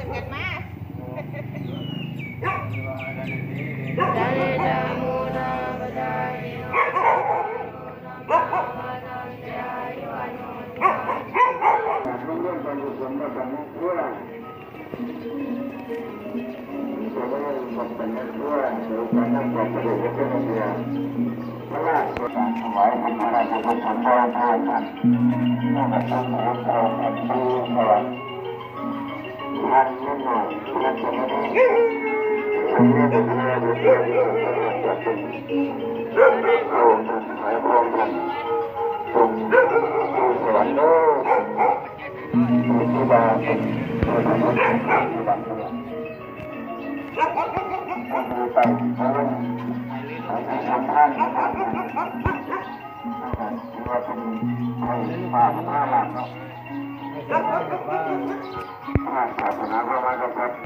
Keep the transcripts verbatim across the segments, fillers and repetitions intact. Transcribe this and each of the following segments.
เห็นมา Dale la mona, dale la mona, dale la mona. พระราชทานถวายเป็นพระราชกุศลบริโภคกัน เมื่อพระสงฆ์องค์เก่าแห่งภูสวรรค์ท่านนิดหน่อย ท่านจะไม่ได้ทรงเรียกเป็นพระราชกุศลบริโภคจากเป็นพระองค์ท่านถวายพระองค์ท่านทรงภูสวรรค์เด้อ ที่ว่าเป็นพระสงฆ์องค์เก่า ก็คือไปเพราะว่าของที่สำคัญนะครับ ถือว่าเป็นไทยป่าพระราชเนาะ ศาสนาพระมหากษัตริย์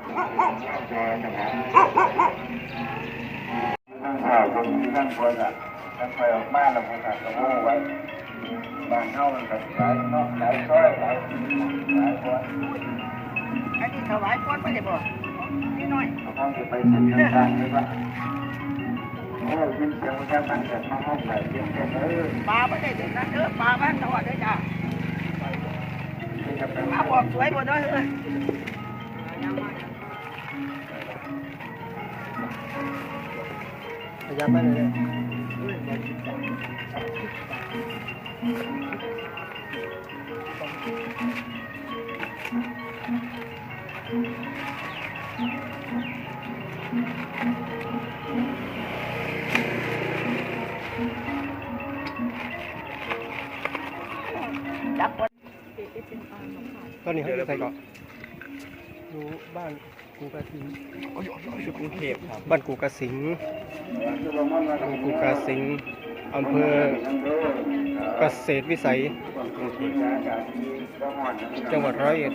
ตั้งข่าวตรงนี้ตั้งคนอ่ะ ตั้งไปออกมาแล้วคนอ่ะก็โม้ไว้ บ้านเฮามันก็หลายเนาะ หลายซอย หลาย หลายคน อันนี้ถวายพรไปได้บ่ นิดหน่อย เขาคงจะไปถึงต่างๆเลยว่า โอ้ ยินเสียงมันจะมันเกิดมาห้องไหนเสียงเต็มเลย ปลาบ่ได้เด้อนะเด้อ ปลาบ้านทอดเด้อจ้า จะไป ปลาบอกสวยบ่เด้อ เออ ขยับไปเลย จับ ตอนนี้เขาอยู่ไสเกาะ อยู่บ้านกูกาสิงห์ อยู่กรุงเทพฯครับ บ้านกูกาสิงห์ บ้านกูกาสิงห์ อำเภอเกษตรวิสัย จังหวัดร้อยเอ็ด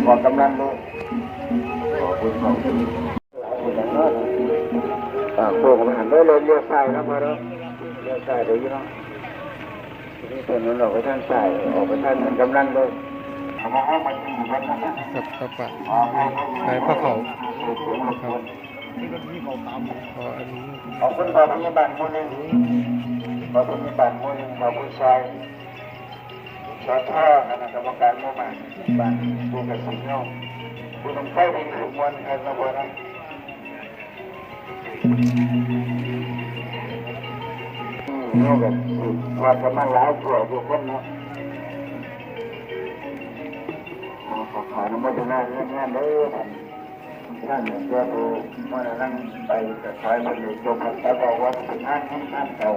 ขอกำลังเลย อ่า โค้งมาหันได้เลย เลี้ยวซ้ายนะมาแล้ว เลี้ยวซ้ายเดี๋ยวนี้เนาะ ทีนี้ถนนออกไปทางซ้าย ออกไปทางนั้นกำลังเลย ครับ ครับ ไปพระเขา ครับ ขออนุโมทนา ขอบคุณพ่อพยาบาลหมู่หนึ่ง พ่อพยาบาลหมู่หนึ่ง พ่อผู้ชาย สท คณะกรรมการหมู่บ้าน บ้านกูกาสิงห์เนาะ ผู้ต้องใช้เป็นขบวนการระบวนนะ อืม เฮาก็สิวัดกันมาหลายชั่วทุกคนเนาะ ขอ ขออนุโมทนาเรื่องงานเด้อ ท่าน ท่านเจ้าผู้มรณะไป ก็ขอให้เพิ่นได้จงพรรษา บอกว่าเป็นท่านของท่านเก่า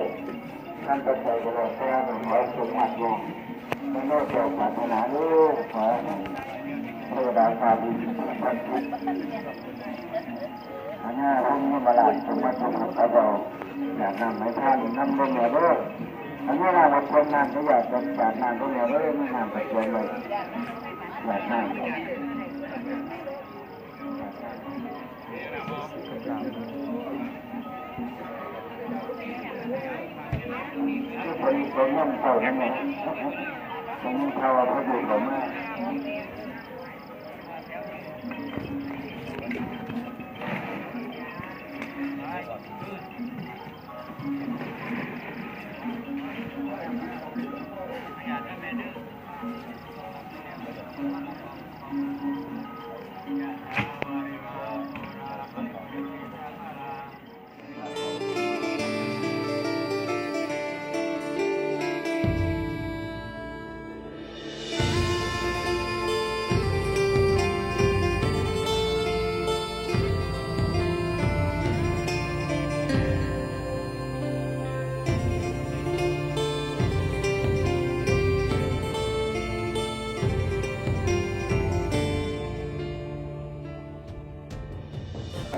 ท่านต่อไปก็รอดแท้ ขอให้สมหวังอย่างมโนเจ้าปรารถนาเด้อ ขอให้เทวดาฟ้าดินประทานทุกข์ พญาพรหมราชจงมาทรงกับเรา อยากนำให้ท่านนำลงมาเด้อ พญานาคอดทนน้ำก็อยากจะสาดน้ำลงมาเด้อ ไม่น้ำประจวนเลย อยากน้ำ คน คนนั่งเฝ้านั่นแหละ คนนั่งเฝ้าพระบุตรของแม่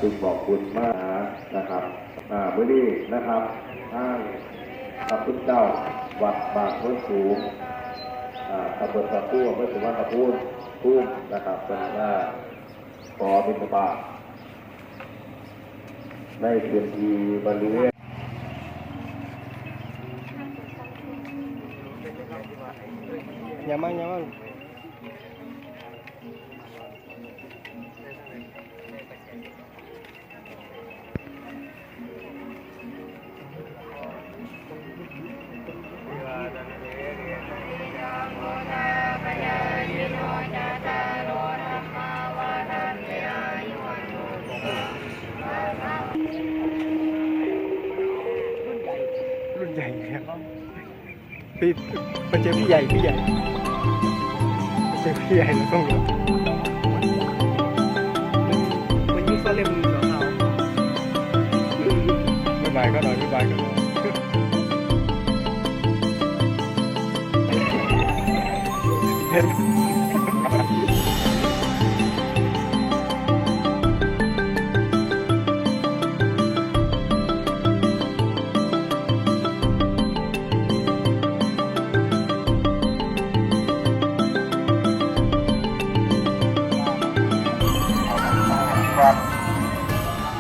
จึงบอกบุญมานะครับ อ่า มื้อนี้นะครับ ทางพระคุณเจ้าวัดบ้านโพนสูง อ่า ตำบลสะพู อำเภอสุวรรณภูมิ ภูมินะครับ เป็นว่าขอบิณฑบาตในพื้นที่บริเวณ อย่ามาอย่ามา รุ่นใหญ่ครับ พี่ ไปเจอพี่ใหญ่ พี่ใหญ่ ไปเจอพี่ใหญ่แล้วต้องแบบ มันยุคเล่มเหรอครับ บ๊ายบายก็หน่อย บ๊ายบายก็หน่อย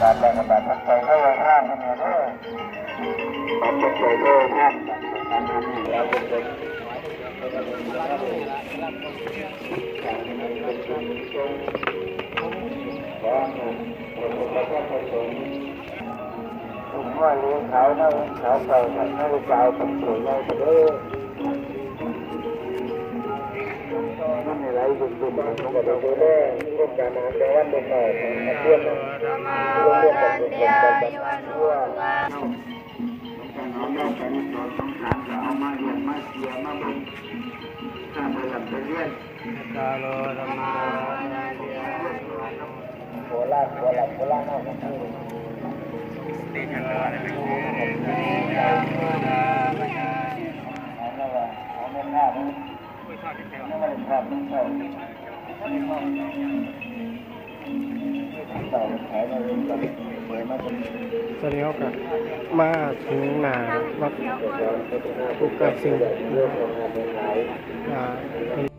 บาทแรกกับบาททับใจเท่าไหร่ท่านนี่เด้อ บาททับใจเท่าไหร่ท่าน บาททับใจเท่าไหร่ท่าน ผมว่าเลี้ยงขายนะ ขายเก่า ขายนาฬิกา ผมสวยได้เด้อ มันในหลายรุ่นๆ มันก็ได้ดูแล มีโครงการอาหารกลางวันเด็กน้อย ของนักเรียนนะ ร่วมกันเป็นกลุ่มกันทั่ว การเอาเล่าไปสอนสงสาร ก็เอามาเลี้ยงมาเชียร์มาเบิ่ง ถ้าไปหลับไปเรียน โคราช โคราช โคราช เอาของพี่ ตอนนี้เราก็มาถึงหน้าวัดภูกระซิง อ่า